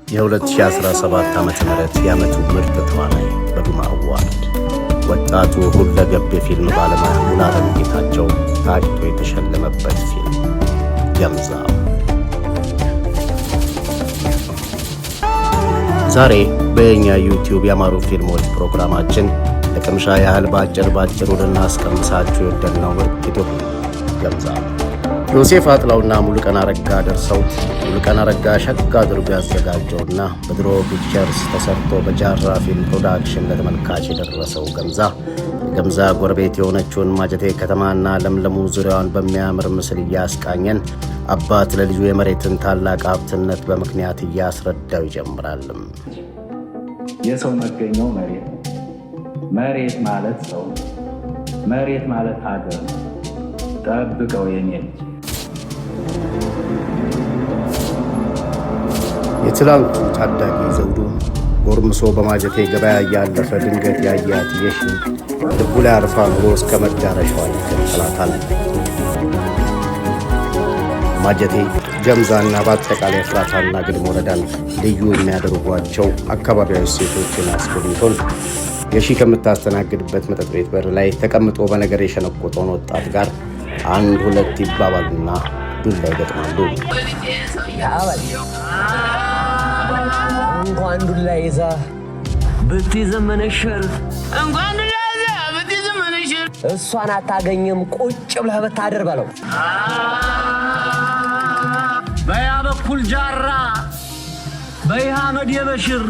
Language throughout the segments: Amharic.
የ2017 ዓ.ም የዓመቱ ምርጥ ተዋናይ በጉማ አዋርድ ወጣቱ ሁለገብ የፊልም ባለሙያ ሙሉዓለም ጌታቸው ታጭቶ የተሸለመበት ፊልም ገምዛ። ዛሬ በየኛ ዩቲዩብ ያማሩ ፊልሞች ፕሮግራማችን ለቅምሻ ያህል ባጭር ባጭሩ ልናስቀምሳችሁ የወደድነው ምርጥ ኢትዮጵያ ገምዛ። ዮሴፍ አጥላውና ሙሉቀን አረጋ ደርሰውት፣ ሙሉቀን አረጋ ሸጋ አድርጎ ያዘጋጀውና በድሮ ፒክቸርስ ተሰርቶ በጃራ ፊልም ፕሮዳክሽን ለተመልካች የደረሰው ገምዛ፣ የገምዛ ጎረቤት የሆነችውን ማጀቴ ከተማና ለምለሙ ዙሪያዋን በሚያምር ምስል እያስቃኘን፣ አባት ለልጁ የመሬትን ታላቅ ሀብትነት በምክንያት እያስረዳው ይጀምራል። የሰው መገኛው መሬት ነው። መሬት ማለት ሰው ነው። መሬት ማለት ሀገር ነው። ጠብቀው የኔ ልጅ። የትላንቱ ታዳጊ ዘውዱ ጎርምሶ በማጀቴ ገበያ እያለፈ ድንገት ያያት የሺ ልቡ ላይ አርፋ ኑሮ እስከ መዳረሻዋ ይከተላታል። ማጀቴ፣ ገምዛና በአጠቃላይ ኤፍራታና ግድም ወረዳን ልዩ የሚያደርጓቸው አካባቢያዊ እሴቶችን አስጎብኝቶን፣ የሺ ከምታስተናግድበት መጠጥ ቤት በር ላይ ተቀምጦ በነገር የሸነቆጠውን ወጣት ጋር አንድ ሁለት ይባባሉና ዱላ ይገጥማሉ። እንኳን ዱላ ይዘህ ብትይዝም ምንሽር እንኳን ዱላ ይዘህ ብትይዝም ምንሽር እሷን አታገኝም። ቁጭ ብለህ ብታድር በለው። በያ በኩል ጃራ በይህ አመድ የበሽር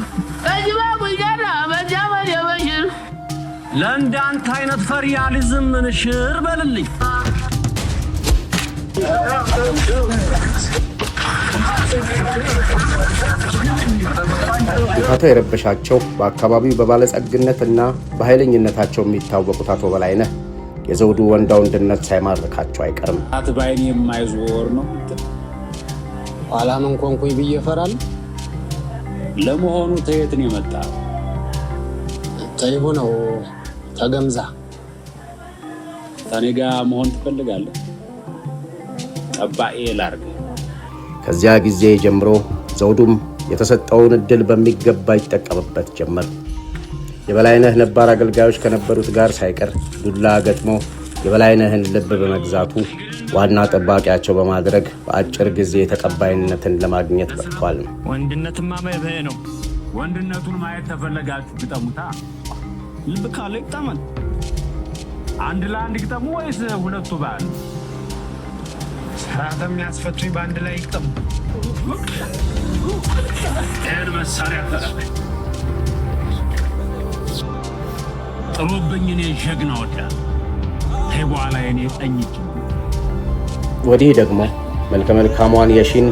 በዚህ በኩል ጃራ በዚያ አመድ የበሽር ለእንዳንተ አይነት ፈሪ አልይዝም ምንሽር በልልኝ። ሁካታው የረበሻቸው በአካባቢው በባለጸግነትና በኃይለኝነታቸው የሚታወቁት አቶ በላይነህ የዘውዱ ወንዳ ወንድነት ሳይማርካቸው አይቀርም። አት ባይን የማይዞር ነው። ኋላ ምን ኮንኩኝ ብዬ እፈራለሁ። ለመሆኑ ተየት ነው የመጣ? ተይሁ ነው ተገምዛ። ከኔ ጋር መሆን ትፈልጋለህ? ጠባኤ ላርግ። ከዚያ ጊዜ ጀምሮ ዘውዱም የተሰጠውን ዕድል በሚገባ ይጠቀምበት ጀመር። የበላይነህ ነባር አገልጋዮች ከነበሩት ጋር ሳይቀር ዱላ ገጥሞ የበላይነህን ልብ በመግዛቱ ዋና ጠባቂያቸው በማድረግ በአጭር ጊዜ ተቀባይነትን ለማግኘት በቅቷል። ወንድነትማ መብህ ነው። ወንድነቱን ማየት ተፈለጋችሁ ግጠሙታ። ልብ ካለው ይግጠማል። አንድ ለአንድ ግጠሙ ወይስ ሁለቱ በአንድ? ስርዓት የሚያስፈቱኝ በአንድ ላይ ይግጠሙ። ይህን መሳሪያ ተረፈ ጥሩብኝ። እኔ ጀግና ወዳ ተይ በኋላ የኔ ቀኝ እጅ ወዲህ ደግሞ መልከ መልካሟን የሺን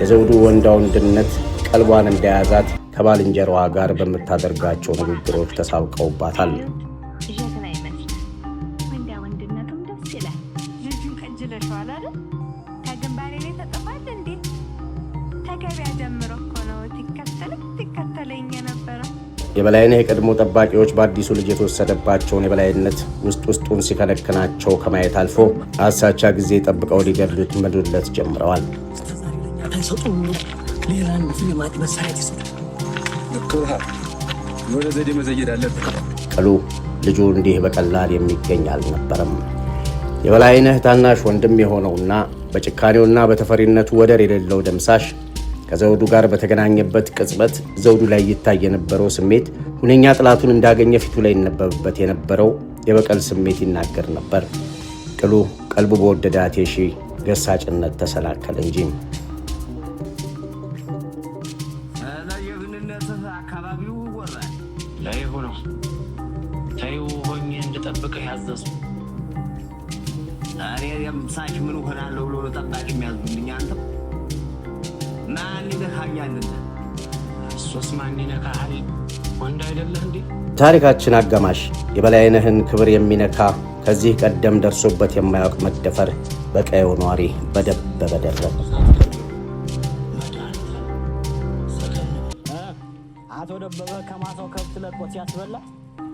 የዘውዱ ወንዳ ወንድነት ቀልቧን እንደያዛት ከባልንጀራዋ ጋር በምታደርጋቸው ንግግሮች ተሳብቀውባታል። ጀግና ይመስላል። ወንዳ ወንድነቱም ደስ ይላል። ልጁን ከጅለሽዋል አይደል? ከግንባሬ ላይ ተጽፏል እንዴ? ከገበያ ጀምሮ እኮ ነው ትከተለኝ ትከተለኝ የነበረው። የበላይነህ የቀድሞ ጠባቂዎች በአዲሱ ልጅ የተወሰደባቸውን የበላይነት ውስጥ ውስጡን ሲከነክናቸው ከማየት አልፎ አሳቻ ጊዜ ጠብቀው ሊገድሉት መዶለት ጀምረዋል። ሌላ መሳሪያ ይሰጣል። ወደ ዘዴ መዘየድ አለብን። ቅሉ ልጁ እንዲህ በቀላል የሚገኝ አልነበረም። የበላይነህ ታናሽ ወንድም የሆነውና በጭካኔውና በተፈሪነቱ ወደር የሌለው ደምሳሽ ከዘውዱ ጋር በተገናኘበት ቅጽበት ዘውዱ ላይ ይታይ የነበረው ስሜት፣ ሁነኛ ጠላቱን እንዳገኘ ፊቱ ላይ ይነበብበት የነበረው የበቀል ስሜት ይናገር ነበር። ቅሉ ቀልቡ በወደዳት የሺ ገሳጭነት ተሰናከለ እንጂ። ለጀግንነትህ አካባቢው ይወራል። ለይሁ ነው ተይው ሆኜ እንድጠብቅህ ያዘዙ። እኔ የምሳሽ ምን እሆናለሁ ብሎ ነው ጠባቂ የሚያዙልኝ። አንተ ማን ይነካኛል? እሱስ ማን ይነካሃል? ወንድ አይደለህ እንዴ? ታሪካችን አጋማሽ የበላይነህን ክብር የሚነካ ከዚህ ቀደም ደርሶበት የማያውቅ መደፈር በቀየው ነዋሪ በደበበ ደረሰ። አቶ ደበበ ከማሳው ከብት ለቆ ሲያስበላ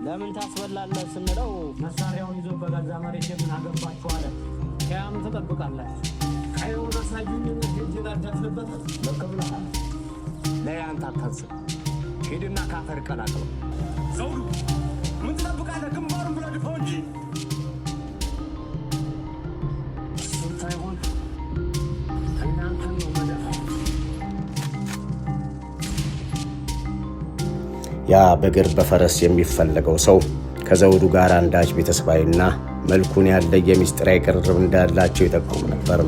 ለምን ታስበላለህ ስንለው መሳሪያውን ይዞ በገዛ መሬት ምን አገባችሁ አለ። ከያም ትጠብቃላችሁ። ቀየውን አሳዩኝ። ሄጄ ላዳፍንበት። ልክ ብለሃል። ለያንተ አታንስም። ሂድና ካፈር ቀላቅለው። ዘውዱ ምን ትጠብቃለህ? ግንባሩን ብለህ ድፈው እንጂ። እሱን ሳይሆን እናንተን ነው መደፋው። ያ በእግር በፈረስ የሚፈለገው ሰው ከዘውዱ ጋር አንዳች ቤተሰባዊና መልኩን ያለየ ምስጢራዊ ቅርርብ እንዳላቸው ይጠቁም ነበር።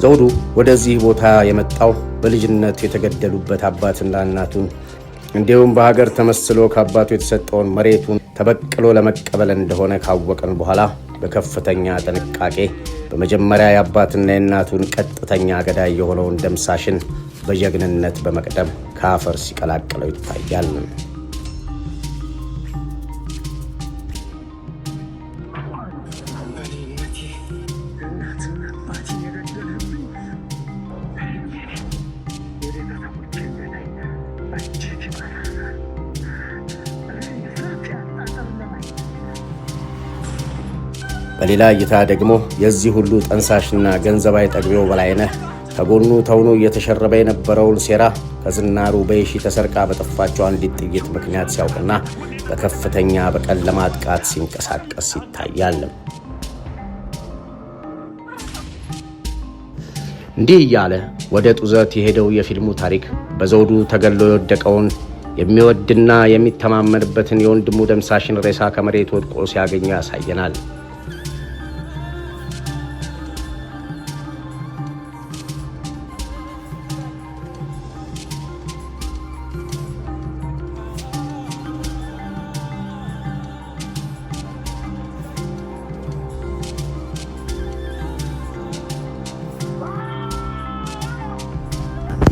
ዘውዱ ወደዚህ ቦታ የመጣው በልጅነት የተገደሉበት አባትና እናቱን እንዲሁም በሀገር ተመስሎ ከአባቱ የተሰጠውን መሬቱን ተበቅሎ ለመቀበል እንደሆነ ካወቀን በኋላ በከፍተኛ ጥንቃቄ በመጀመሪያ የአባትና የእናቱን ቀጥተኛ ገዳይ የሆነውን ደምሳሽን በጀግንነት በመቅደም ከአፈር ሲቀላቅለው ይታያል። በኔነቴ እናትና አባቴን የገደልህብኝ የቤተሰቦቼን ገዳይ እንዴት ይመራል? ስንት ያጣጠርለማኝ። በሌላ እይታ ደግሞ የዚህ ሁሉ ጠንሳሽና ገንዘብ አይጠግቤው በላይነህ ከጎኑ ተውኖ እየተሸረበ የነበረውን ሴራ ከዝናሩ በየሺ ተሰርቃ በጠፋቸው አንዲት ጥይት ምክንያት ሲያውቅና በከፍተኛ በቀል ለማጥቃት ሲንቀሳቀስ ይታያል። እንዲህ እያለ ወደ ጡዘት የሄደው የፊልሙ ታሪክ በዘውዱ ተገሎ የወደቀውን የሚወድና የሚተማመንበትን የወንድሙ ደምሳሽን ሬሳ ከመሬት ወድቆ ሲያገኘው ያሳየናል።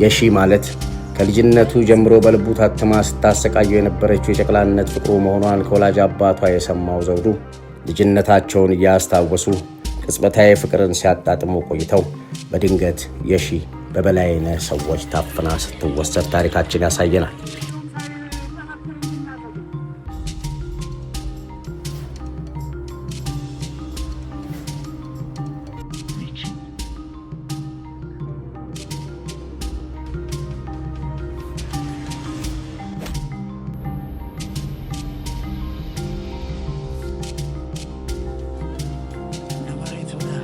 የሺ ማለት ከልጅነቱ ጀምሮ በልቡ ታትማ ስታሰቃየው የነበረችው የጨቅላነት ፍቅሩ መሆኗን ከወላጅ አባቷ የሰማው ዘውዱ ልጅነታቸውን እያስታወሱ ቅጽበታዊ ፍቅርን ሲያጣጥሙ ቆይተው በድንገት የሺ በበላይነህ ሰዎች ታፍና ስትወሰድ ታሪካችን ያሳየናል። ለመሬት ብለህ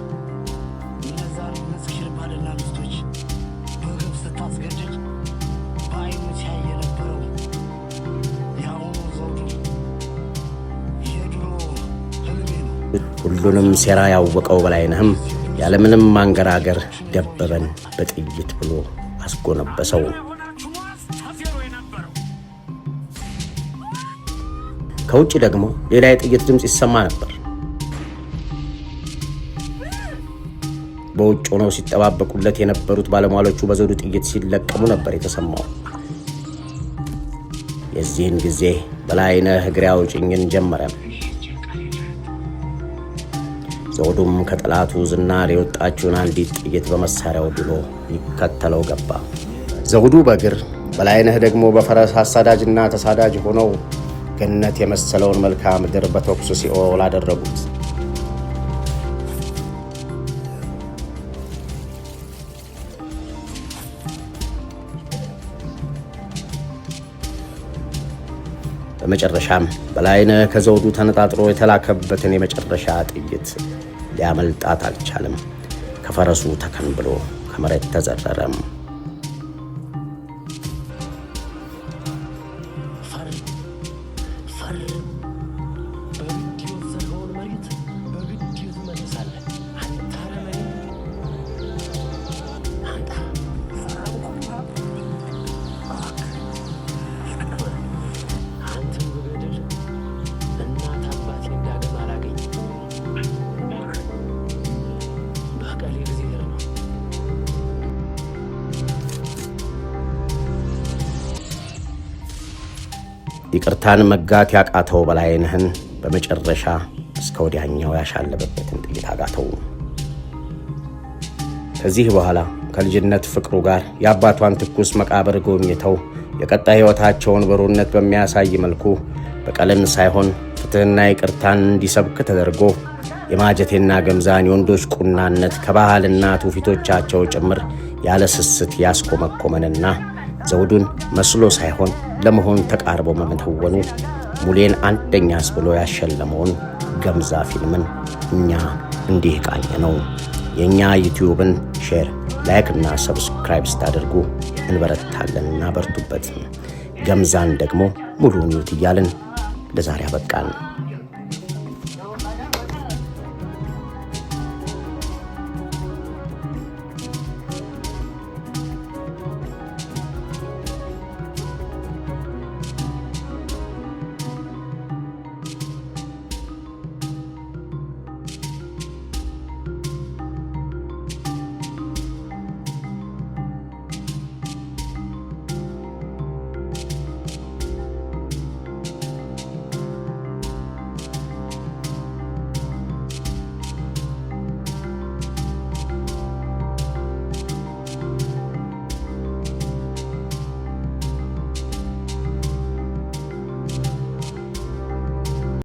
እነዛን ምስኪን ባልና ሚስቶች በግፍ ስታስገድል በአይኑ ሲያይ የነበረው የአሁኑ ዘውዱ የድሮ ህልሜ ነው። ሁሉንም ሴራ ያወቀው በላይነህም ያለምንም ማንገራገር ደበበን በጥይት ብሎ አስጎነበሰው። ከውጭ ደግሞ ሌላ የጥይት ድምፅ ይሰማ ነበር። በውጭ ሆነው ሲጠባበቁለት የነበሩት ባለሟሎቹ በዘውዱ ጥይት ሲለቀሙ ነበር የተሰማው። የዚህን ጊዜ በላይነህ እግሬ አውጭኝን ጀመረ። ዘውዱም ከጠላቱ ዝናር የወጣችውን አንዲት ጥይት በመሳሪያው ድሎ ይከተለው ገባ። ዘውዱ በእግር በላይነህ ደግሞ በፈረስ አሳዳጅና ተሳዳጅ ሆነው ገነት የመሰለውን መልክዓ ምድር በተኩስ ሲኦል አደረጉት። በመጨረሻም በላይነህ ከዘውዱ ተነጣጥሮ የተላከበትን የመጨረሻ ጥይት ሊያመልጣት አልቻለም። ከፈረሱ ተከንብሎ ከመሬት ተዘረረም። ፈርም ፈርም፣ በግድ የወሰድከውን መሬት በግድ ትመልሳለህ። አንተ አረመኔ! አንተ አንተን ብገድል እናት አባቴን ዳግም አላገኝም። በቀል የእግዚአብሔር ነው። ይቅርታን መጋት ያቃተው በላይነህን በመጨረሻ እስከ ወዲያኛው ያሻለበበትን ጥይት አጋተው። ከዚህ በኋላ ከልጅነት ፍቅሩ ጋር የአባቷን ትኩስ መቃብር ጎብኝተው የቀጣይ ሕይወታቸውን ብሩህነት በሚያሳይ መልኩ በቀልን ሳይሆን ፍትሕና ይቅርታን እንዲሰብክ ተደርጎ የማጀቴና ገምዛን የወንዶች ቁናነት ከባህልና ትውፊቶቻቸው ጭምር ያለ ስስት ያስኮመኮመንና ዘውዱን መስሎ ሳይሆን ለመሆን ተቃርቦ በመተወኑ ሙሌን አንደኛ አስብሎ ያሸለመውን ገምዛ ፊልምን እኛ እንዲህ ቃኘነው። የእኛ ዩቲዩብን share፣ like እና subscribe ስታደርጉ እንበረታለንና በርቱበት። ገምዛን ደግሞ ሙሉውን እዩት እያልን ለዛሬ አበቃን።